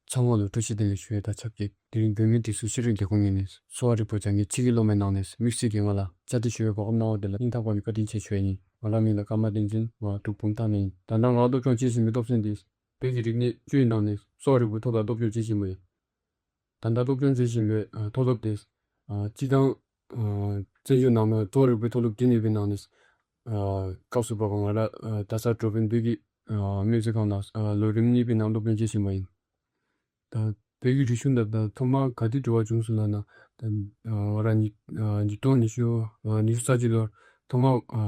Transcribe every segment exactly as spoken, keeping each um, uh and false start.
ཚང་མ་ལ་བཀྲ་ཤིས་བདེ་ལེགས་ཞུ་ཡས་དང་ཆབས་ཅིག་དེ་རིང་བོད་མིའི་སྒྲིག་འཛུགས་ཤེས་རིག་ལས་ཁུངས་ངོས་ནས་གསོ་བ་རིག་པ་སྦྱང་མཁན་ཕྱི་རྒྱལ་སློབ་མའི་ནང་ནས་དམིགས་བསལ་གྱིས་ང་ལ་བཅར་འདྲི་ཞུ་བའི་གོ་སྐབས་གནང་བ་དེ་ལ་སྙིང་ཐག་པ་ནས་བཀའ་དྲིན་ཆེ་ཞུ་ཡས་ཡིན། ང་རང་མིང་ལ་ཀརྨ་བསྟན་འཛིན། ང་འབྲུག་བུམ་ཐང་ནས་ཡིན། ད་ལྟ་ང་སློབ་སྦྱོང་བྱེད་བཞིན་པའི་སློབ་ཚན་དེ་བོད་ཀྱི་རིག་གནས་བཅུའི་ནང་ནས་གསོ་བ་རིག་པའི་ཐོག་ལ་སློབ་སྦྱོང་བྱེད་བཞིན་པ་ཡིན། ད་ལྟ་སློབ་སྦྱོང་བྱེད་བཞིན་པའི་ཨ་མཐོ་སློབ་དེ། ཨ་སྤྱིར་བཏང་ཨ་བཙན་བྱོལ་ནང་ན་གཙོ་བོ་རིག་པའི་མཐོ་སློབ་བརྒྱད་གཉིས་པའི་ནང་ནས། ཨ་སྐབས་སུ་བབས་པ་ང་རང་ཨ་རྡ་ས་འགྲོ་ཕན་བོད་ཀྱི་ཨ་སྨན་རྩིས་ཁང་ནང་ཨ་ལོ་རིམ་གཉིས་པའི་ནང་སློབ་སྦྱོང་བྱེད་བཞིན་པ་ཡིན། ད་བོད་ཀྱི་རིག་གཞུང་དང་ད་ཐོག་མར་ག་དུས་འབྲེལ་བ་བྱུང་སོང་ལབ་ན། ད་ཨ་ང་རང་ཉིས་ཨ་ཉིས་སྟོང་ཉི་ཤུ་ཨ་ཉི་ཤུ་རྩ་གཅིག་ལོར་ཐོག་མར་ཨ་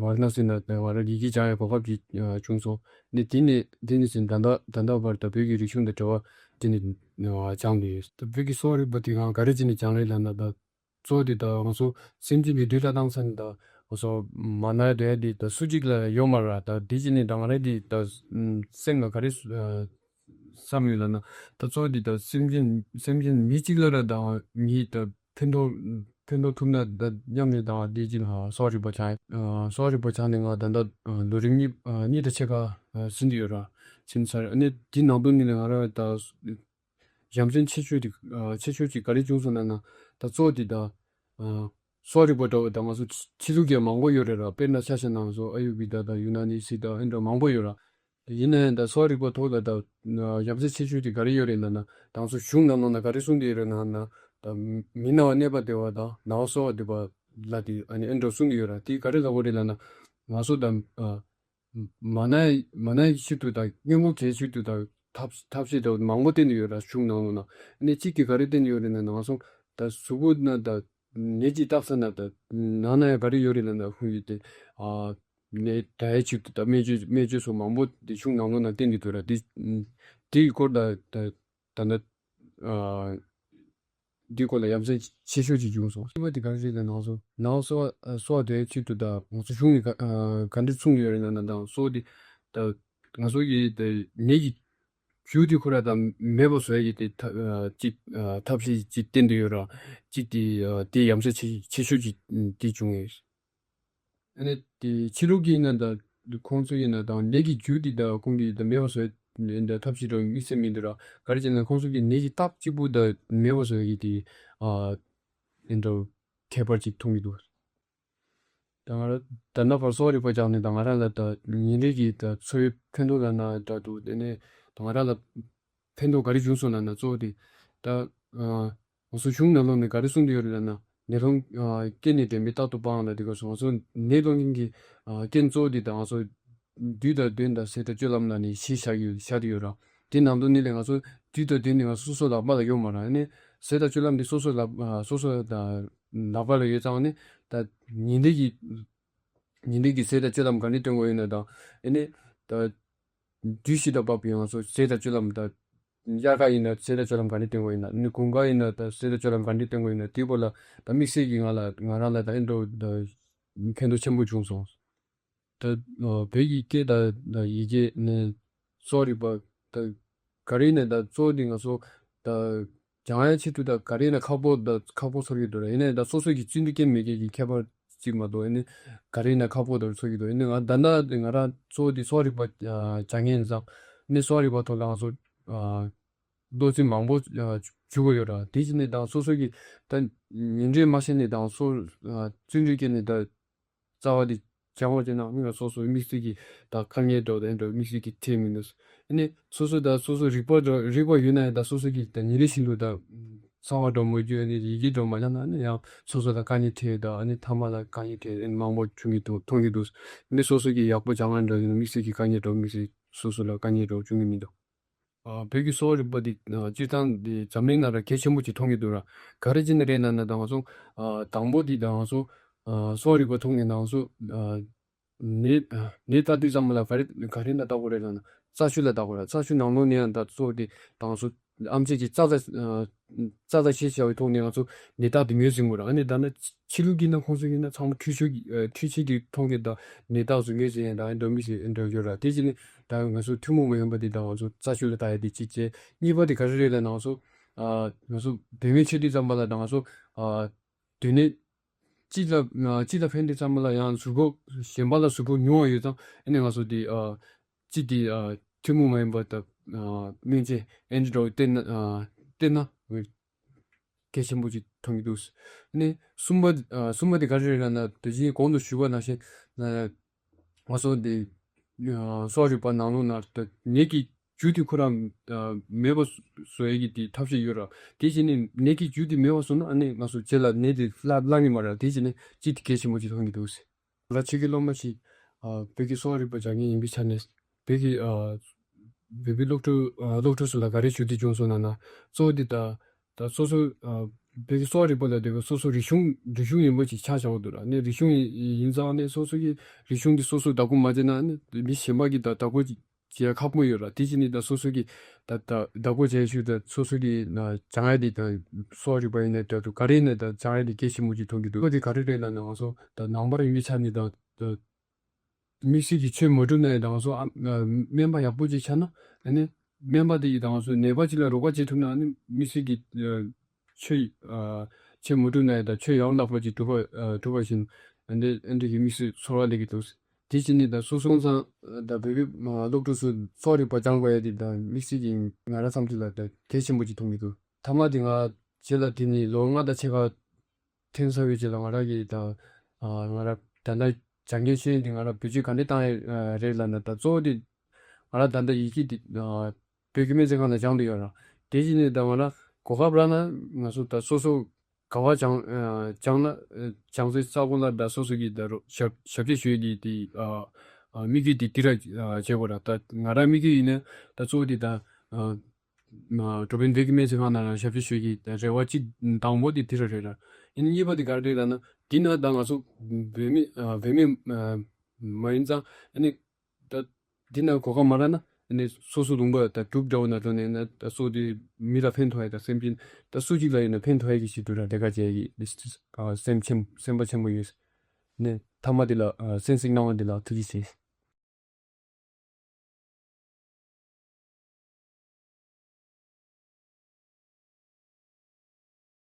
ཝཱ་ར་ཎ་སི་ནང་ད་ང་རང་ཡི་གེ་སྦྱང་ཡའི་གོ་སྐབས་ཅིག་ཨ་བྱུང་སོང་། ནས་དེ་ནས་དེ་ནས་བཟུང་ད་ལྟ་ད་ལྟ་བར་ད་བོད་ཀྱི་རིག་གཞུང་དང་འབྲེལ་བ་དེ་ནས་ཨ་སྦྱངས་བསྡད་ཡོད། ད་བོད་ཀྱི་གསོ་བ་རིག་པ་དེ་ང་ག་རེ་བྱས་ནས་སྦྱངས་རེད་ལབ་ན། ད་གཙོ་བོ་དེ་ད་ང་ཚོ་སེམས་ཅན་གྱི་དུས་ལ་བཏང་ས་ནས་ད་ང་ཚོ་མ་ན་ཡ་དེ་དེ་ད་སུ་གཅིག་ལ་ཡོད་མ་རེད། ད་དེ་བྱས་ནས་ད་ང་རང་དེ་ད་སེམས་ལ་ག་རེ་ཨ་བསམ་ཡོད་ལབ་ན། ད་གཙོ་བོ་དེ་ད་སེམས་ཅན་སེམས་ཅན་མི་གཅིག་ལ་ར་ད་མི་ད་ཕན་ཐོགས་ཕན་ཐོགས་ཐུབ་ན་ད་སྙམ་ནས་ད་དེ་གཅིག་ལ་གསོ་བ་རིག་པ་སྦྱངས་ཡོད། གསོ་བ་རིག་པ་སྦྱངས་ནས་ང་ད་ལྟ་ལོ་རིམ་གཉིས་གཉིས་དང་ཕྱེད་ཀ་ཟིན་དུ་ཡོད་ར། ཟིན་ཚར། ཨ་ནི་དེ་ནང་དོན་ནི་ང་རང་ད་ཡ་མཚན་ཆེ་ཤོས་དེ་ཨ་ཆེ་ཤོས་ཅིག་ག་རེ་བྱུང་སོང་ལབ་ན། ད་གཙོ་བོ་དེ་ད་ཨ་གསོ་བ་རིག་པ་འདྲ་བོ་ད་ང་ཚོ་ཕྱི་ཕྱི་ལུགས་ཀྱི་མང་པོ་ཡོད་རེད་ར། དཔེར་ན་ཆ་བཞག་ན་ང་ཚོ་ཨ་ཡུར་བེ་ད་དང་ཡུ་ན་ནི་སི་ད་ཨེ་འདྲ་མང་པོ་ཡོད་ར། ཡིན་ན་ཡང་ད་གསོ་བ་རིག་པ་ཐོག་ལ་ད་ཨ་ཡ་མཚན་ཆེ་ཤོས་དེ་ག་རེ་ཡོད་རེད་ལབ་ན། ད་ང་ཚོ་གཞུང་ནང་ལོགས་ན་ག་རེ་གསུངས་ཏེ་ཡོད་རེད་ལབ་ན། ད་མི་ན་བ་གནས་པ་བདེ་བ་དང་ན་བ་གསོ་བ་འདོད་པ་ལ་དེ་ཨ་ནི་ཨེ་འདྲ་གསུངས་ཏེ་ཡོད་ར། དེ་ག་རེ་ལབ་དགོས་རེད་ལབ་ན། ང་ཚོ་ད་ཨ་མ་ན་མ་ན་ཡི་ཆེད་དུ་དང་སྔོན་འགོག་གི་ཆེད་དུ་དང་ཐབས་ཐབས་ཤེས་དང་མང་པོ་བསྟན་ཏེ་ཡོད་ར། གཞུང་ནང་ལོགས་ན། ཨ་ནི་གཅིག་གིས་ག་རེ་བསྟན་ཏེ་ཡོད་རེད་ན། ང་ཚོ་ད་གཟུགས་པོ་ན་ད་ནད་ཅིག་བཏགས་ས་ན་ད་ནང་ན་ཡང་ག་རེ་ཡོད་རེད་ལབ་ན། ཧུ་ཡོད་དེ་ཨ་ནད་དྲག་ཡའི་ཆེད་དུ་ད་སྨན་བཅོས་སྨན་བཅོས་སོགས་མང་པོ་དེ་གཞུང་ནང་ལོགས་ན་བསྟན་ཏེ་འདུག་ར། དེ་དེའི་སྐོར་ད་ད་ད་ནི་ཨ་འདི་སྐོར་ལ་ཡ་མཚན་ཆེ་ཤོས་ཅིག་བྱུང་སོང་། གཉིས་པ་དེ་ག་རེ་རེད་ལབ་ན། ང་ཚོ་ནང་སོ་སོ་བ་དེའི་ཆེད་དུ་ད་ང་ཚོ་གཞུང་ནས་ག་ཨ་ག་འདྲ་གསུངས་ཡོད་རེད་ན། ད་སོ་དེ་ད་ང་ཚོ་གི་ད་ནད་ཀྱི་རྒྱུ་དེ་ཁོ་ར་ད་མེད་པ་བཟོ་ཡ་གི་དེ་ཐབས་ཨ་གཅིག་ཨ་ཐབས་ཤེས་གཅིག་བསྟན་དུ་ཡོད་ར། གཅིག་དེ་ཨ་དེ་ཡ་མཚན་ཆེ་ཆེ་ཤོས་ཅིག་དེ་བྱུང་ཡོད། ཨ་ནི་དེ་ཕྱི་ལུགས་ཀྱི་ཡིན་ན་ད་ཁོང་ཚོ་ཡིན་ན་ད་ནད་ཀྱི་རྒྱུ་དེ་ད་ཁོང་གིས་ད་མེད་པ་བཟོ་ཡ་ད་ཐབས་ཤེས་འདྲ་དམིགས་བསལ་མི་འདུག་ར། ག་རེ་བྱས་ན་ཁོང་ཚོ་གིས་ནད་ཀྱི་རྟགས་གཅིག་པུ་ད་མེད་པ་བཟོ་ཡ་གི་དེ་ཨ་ཡིན་འདྲ་ཁྱད་པར་ཅིག་མཐོང་གི་འདུག། ད་ང་རང་ད་ལྟ་བར་གསོ་བ་རིག་པ་སྦྱངས་ནས་ད་ང་རང་ལ་ད་ཉིན་རེ་གི་ད་འཚོ་བའི་ཕན་ཐོགས་ལབ་ན་འདྲ་འདུག། དེ་ནས་ད་ང་རང་ལ་ཕན་ཐོགས་ག་རེ་བྱུང་སོང་ལབ་ན། གཙོ་བོ་དེ་ད་ཨ་ང་ཚོ་གཞུང་ནང་ལོགས་ནས་ག་རེ་གསུངས་ཏེ་ཡོད་རེད་ལབ་ན། ནད་སློང་ཨ་རྐྱེན་ནི་འདྲེན་པའི་རྟག་ཏུ་སྤང་ལབ་དེ་ག་སོང་། ང་ཚོ་ནད་སློང་མཁན་གྱི་ཨ་རྐྱེན་གཙོ་བོ་དེ་ད་ང་ཚོ་དུས་དང་གདོན་དང་ཟས་དང་སྤྱོད་ལམ་ལ་ནི་གཞི་བཞག་ཡོད་བཞག་དེ་ཡོད་ར། དེ་ནང་དུ་ནི་ལས་ང་ཚོ་དུས་དང་གདོན་ནི་ང་ཚོ་སོ་སོ་ལག་པ་ལ་ཡོད་མ་ར། ཨ་ནི་ཟས་དང་སྤྱོད་ལམ་དེ་སོ་སོ་ལག་ཨ་སོ་སོ་དང་ལག་པ་ལ་ཡོད་ཙང་ནི་ད་ཉིན་རེ་གི་ཉིན་རེ་གི་ཟས་དང་སྤྱོད་ལམ་ག་འདྲ་སྟོན་དགོས་ཡིན་ན་དང་། ཨ་ནི་ད་དུས་བཞི་དང་བབ་པའི་ང་ཚོ་ཟས་དང་སྤྱོད་ལམ་དང་། དབྱར་ཁ་ཡིན་ན་ཟས་དང་སྤྱོད་ལམ་ག་འདྲ་སྟོན་དགོས་ཡིན་ན། ཨ་ནི་དགུན་ཁ་ཡིན་ན་ད་ཟས་དང་སྤྱོད་ལམ་ག་འདྲ་སྟོན་དགོས་ཡིན་ན། དེའི་སྐོར་ལ་ད་དམིགས་བསལ་གྱིས་ང་ལ་ང་རང་ལ་ད་ཨེ་འདྲ་ད་ཕན་ཐོགས་ཆེན་པོ་བྱུང་སོང་། ད་ཨ་བོད་ཀྱི་སྐད་དང་ད་ཡི་གེ་ནས་གསོ་བ་རིག་པ་ད་ག་རེ་ནས་ད་གཙོ་བོ་དེ་ང་ཚོ་ད་སྦྱང་ཡའི་ཆེད་དུ་ད་ག་རེ་ནས་ཁག་པོ་ད་ཁག་པོ་ཚོར་གྱི་འདུག་ར། ཡིན་ནའི་ད་སོ་སོ་གི་བརྩོན་འགྲུས་སྐྱེ་མི་སྐྱེ་གི་ཁྱད་པར་ཅིག་མ་གཏོགས། ཨ་ནི་ག་རེ་ནས་ཁག་པོ་ད་ཚོར་གྱི་འདུག། ཨ་ནི་ང་ད་ལྟ་ང་རང་གཙོ་བོ་དེ་གསོ་བ་རིག་པ་ཨ་སྦྱང་མཁན་ཡིན་ཙང་། ཨ་ནི་གསོ་བ་རིག་པ་ཐོག་ལ་ང་ཚོ་ཨ་བློ་རྩེ་མང་པོ་ཨ་འཇུག་གི་ཡོད་ར། དེ་བྱས་ནས་ད་སོ་སོ་གི་ད་ཉིན་རེ་མ་ཤེས་ནས་ད་སོ་ཨ་བརྩོན་འགྲུས་སྐྱེས་ནས་ད་རྩ་བ་དེ་སྦྱང་བ་བྱས་ན་མི་ལ་སོ་སོའི་དམིགས་བསལ་གྱི་ད་དཀའ་ངལ་འདྲ་བོ་དང་འདྲ་བོ་དམིགས་བསལ་གྱི་འཕྲད་མི་འདུག། ཨ་ནི་སོ་སོ་ད་སོ་སོ་རིག་པ་འདྲ་རིག་པ་ཡོད་ན་ཡང་ད་སོ་སོ་གི་ད་ཉིན་རེ་བཞིན་དུ་ད་གསང་བ་འདྲ་མོ་བརྗོད། ཨ་ནི་ཡི་གེ་འདྲ་མ་སྦྱང་ན་ཨ་ནི་ཡང་སོ་སོ་ལ་དཀའ་ངལ་འཕྲད། ད་ཨ་ནི་མཐའ་མ་ལ་དཀའ་ངལ་འཕྲད་ཨ་ནི་མང་པོ་བྱུང་གི་འདུག། མཐོང་གི་འདུག། ཨ་ནི་སོ་སོ་གི་ཡག་པོ་སྦྱང་ན་འདྲ་ཡིན་ན་དམིགས་བསལ་གྱི་དཀའ་ངལ་འདྲ་བོ་དམིགས་བསལ་སོ་སོ་ལ་དཀའ་ངལ་འདྲ་བོ་བྱུང་གི་མི་འདུག། ཨ་བོད་ཀྱི་གསོ་བ་རིག་པ་འདི་ཨ་སྤྱིར་བཏང་འདི་འཛམ་གླིང་ནང་ལ་གལ་ཆེན་པོ་ཅིག་མཐོང་གི་འདུག་ར། ག་རེ་བྱས་ནས་རེད་ལབ་ན་ད་ང་ཚོ་ཨ་དང་པོ་འདི་ད་ང་ཚོ་ཨ་གསོ་བ་རིག་པ་ཐོག་ནས་ད་ང་ཚོ་ཨ་ནད་ནད་ལྟ་དུས་ཙམ་པ་ལ་ག་རེ་ག་རེ་ལ་ལྟ་དགོས་རེད་ལབ་ན་རྩ་ཆུ་ལ་ལྟ་དགོས་ར། རྩ་ཆུ་ནང་ལོགས་ནས་ཡང་ད་གཙོ་བོ་འདི་ད་ང་ཚོ་ཨེམ་ཆི་གི་རྩ་ལ་ཨ་རྩ་ལ་ཤེས་བྱ་བའི་ཐོག་ནས་ང་ཚོ་ནད་རྟགས་འདི་ངོས་ཟིན་དགོས་ར། ཨ་ནི་ད་ནི་ཕྱི་ལུགས་ཀྱི་ན་ཁོང་ཚོ་ཡིན་ན་ཚང་མ་འཕྲུལ་ཆས་ཀྱི་ཨ་འཕྲུལ་ཆས་ཀྱི་ཐོག་ནས་ད་ནད་རྟགས་སུ་ངོས་ཟིན་ཡང་ད་ཨེ་འགྲོ་མི་ཟིན་ཨེ་འགྲོ་ཡོད་ར། དེ་བྱས་ནས་ད་ང་ཚོ་ཐུན་མོང་མ་ཡིན་པ་འདི་ད་ང་ཚོ་རྩ་ཆུ་ལ་ལྟ་ཡ་དེ་གཅིག་བྱས། གཉིས་པ་དེ་ག་རེ་རེད་ལབ་ན་ང་ཚོ་ཨ་ང་ཚོ་བུད་མེད་ཆེ་དུས་ཙམ་པ་ལ་ད་ང་ཚོ་ཨ་སྡོད་གནས་གཅིག་ལ་ཨ་གཅིག་ལ་ཕན་དུས་ཙམ་པ་ལ་ཡང་གཟུགས་པོ་གཞན་པ་ལ་གཟུགས་པོ་ཉུང་བ་ཡོད་ཙང་ཨ་ནི་ང་ཚོ་དེ་ཨ་གཅིག་དེ་ཨ་ཐུན་མོང་མ་ཡིན་པ་ད་ ཨ་སྨན་དཔྱད་ཨེ་འདྲ་འདྲ་བོ་བསྟེན་ན་ཨ་བསྟེན་ན་གལ་ཆེན་པོ་ཅིག་མཐོང་གི་འདུག་ཨ་ནི་གསུམ་པ་ཨ་གསུམ་པ་དེ་ག་རེ་རེད་ལབ་ན། དེ་བཞིན་གོང་དུ་ཞུས་པ་ནང་བཞིན་ཨ་ང་ཚོ་འདི་ཨ་གསོ་བ་རིག་པ་ནང་ལོགས་ན་ད་ནད་ཀྱི་རྒྱུ་དེ་ཁོ་རང་ཨ་མེད་པ་བཟོ་ཡས་ཀྱི་དེ་ཐབས་ཤེས་ཡོད་ར། དེ་བཞིན་ནི་ནད་ཀྱི་རྒྱུ་དེ་མེད་པ་བཟོ་ན་ཨ་ནི་ང་ཚོ་རྗེས་ལ་ནད་དེ་སླ་སླ་ནི་མ་རེད། དེ་བཞིན་ནི་ཅི་དེ་གལ་ཆེན་པོ་ཅིག་མཐོང་གི་འདུག་ང་ཆོས་ཀྱི་སློབ་མ་ཞིག་ཨ་བོད་ཀྱི་གསོ་བ་རིག་པ་སྦྱང་མཁན་ཡིན་པའི་ཆ་ནས་བོད་ཀྱི་ཨ་བོད་པའི་སློབ་ཕྲུག་ཨ་སློབ་ཕྲུག་ཚོ་ལ་ག་རེ་ཞུ་འདོད་བྱུང་སོང་ན་ན། གཙོ་བོ་དེ་ད་ད་སོ་སོ་ཨ་བོད་ཀྱི་གསོ་བ་རིག་པ་ལ་དེ་ག་སོ་སོ་རིག་གཞུང་རིག་གཞུང་ཡོད་པ་ཅིག་ཆགས་བཞག་པ་འདུག་ར། ནི་རིག་གཞུང་ཡིན་ཡིན་ཙང་ནི་སོ་སོ་གི་རིག་གཞུང་དེ་སོ་སོ་བདག་པོ་མ་བྱས་ན་ནི་མི་གཞན་པ་གིས་ད་བདག་པོ་ཅིག་བྱེད་ཡ་ཁག་པོ་ཡོད་ར། དེ་བཞིན་ནི་ད་སོ་སོ་གི་ད་ད་བདག་པོ་བྱས་ཞུ་ད་སོ་སོ་གི་ན་སྦྱང་ཡ་དེ་ད་གསོ་བ་རིག་པ་ཡིན་ན་ད་དུ་ག་རེ་ཡིན་ན་ད་སྦྱང་ཡ་དེ་གལ་ཆེན་པོ་ཅིག་མཐོང་གི་འདུག་ཨོ་དེ་ག་རེ་རེད་ལབ་ན་ང་ཚོ་ད་ནང་པ་ཡིན་པའི་ཆ་ནས་ད་ད་དམིགས་བསལ་གྱི་ཆོས་མ་སྒྲུབ་ན་ཡང་ད་ང་ཚོ་ཨ་ཨ་སྨན་པ་ཡག་པོ་ཅིག་ཆགས་ན་ཨ་ནི་སྨན་པ་དེ་ཡིས་ད་ང་ཚོ་ནད་པ་ཅིག་ལ་རོགས་པ་བྱེད་ཐུབ་ན་ཨ་ནི་དམིགས་བསལ་གྱི་ཨ་ཆོས་ཨ་ཆོས་མ་སྒྲུབ་ན་ཡང་ད་ཆོས་ཡང་དག་པ་ཅིག་སྒྲུབ་པ་ཨ་སྒྲུབ་པ་བཞིན་ཨ་ནི་ཨ་འདྲ་གི་དམིགས་བསལ་ཚོར་བ་སླེབས་ཀྱི་འདུག་དེ་བཞིན་ནི་ད་སོ་སོ་ཚང་ད་བོད་པའི་སློབ་ཕྲུག་ཚོ་གསོ་བ་རིག་པ་སྦྱང་དགོས་ཡ་དེ་ད་དམིགས་བསལ་གྱི་ང་རང་བསམ་ཚུལ་ལ་ད་གལ་ཆེན་པོ་ཅིག་མཐོང་གི་འདུག་མཐའ་མ་དེ་ང་རྗེས་ལ་དེ་ནི་ལོ་ལྔ་དང་ཕྱེད་ཀ་ཐོན་ཚར་བའི་རྗེས་ལ་ང་རང་གིས་ད་ང་རང་ད་ལྟ་སྦྱང་མཁན་ཤེས་ཡོན་དེ་ང་རང་བེད་སྤྱོད་ག་འདྲ་བཏང་ཡ་རེད་ལབ་ན། ད་གཙོ་བོ་དེ་ང་རང་ད་ལྟ་ཡི་གེ་དེ་བོད་ཀྱི་སྨན་རྩིས་ཁང་ནང་སྦྱང་དུ་ཡོད་ར། དེ་བཞིན་ནི་ད་ང་རང་གོ་སྐབས་རག་ན་ང་ཚོ་ད་སོ་སོ་ག་བ་སྦྱང་ཨ་སྦྱང་ན་ཨ་སྦྱང་ཚེ་ས་གོ་ལ་ད་སོ་སོ་གིས་ད་རོ་ཞབས་ཞབས་ཕྱི་ཞུ་ཡས་ཀྱི་དེ་ཨ་ཨ་དམིགས་ཡུལ་དེ་དེ་ར་ཨ་བྱེད་དགོས་ར། ད་ང་རང་དམིགས་ཡུལ་ཡིན་ན་ད་གཙོ་བོ་དེ་ད་ཨ་ཨ་འགྲོ་ཕན་བོད་ཀྱི་སྨན་རྩིས་ཁང་ནང་ལ་ཞབས་ཕྱི་ཞུ་ཡས་ཀྱི་ད་རེ་བ་གཅིག་དང་པོ་དེ་དེ་ར་རེད་ར། ཡིན་ན་གཉིས་པ་དེ་ག་རེ་རེད་ལབ་ན། དེ་ན་ད་ང་ཚོ་བོད་མི་ཨ་བོད་མི་ཨ་མ་ཡིན་ཙང་ཨ་ནི་ད་འདི་ན་གོ་སྐབས་མ་རག་ན་ཨ་ནི་སོ་སོ་ལུང་པ་ད་གྲུབ་འདྲ་བོ་ན་འགྲོ་ནས་ན་ད་སོ་དེ་མི་ལ་ཕན་ཐོགས་ཡ་ད་སེམས་ཅན་ད་སུ་གཅིག་ལ་ཡིན་ན་ཕན་ཐོགས་ཡ་གི་ཞིག་ཏུ་ར་ལས་ཀ་བྱེད་ཡ་གི་ཨ་སེམས་ཆེན་སེམས་པ་ཆེན་པོ་ཡོད། ནས་མཐའ་མ་དེ་ལ་ཨ་གསན་གཟིགས་གནང་བ་འདི་ལ་ཐུགས་རྗེ་ཆེ།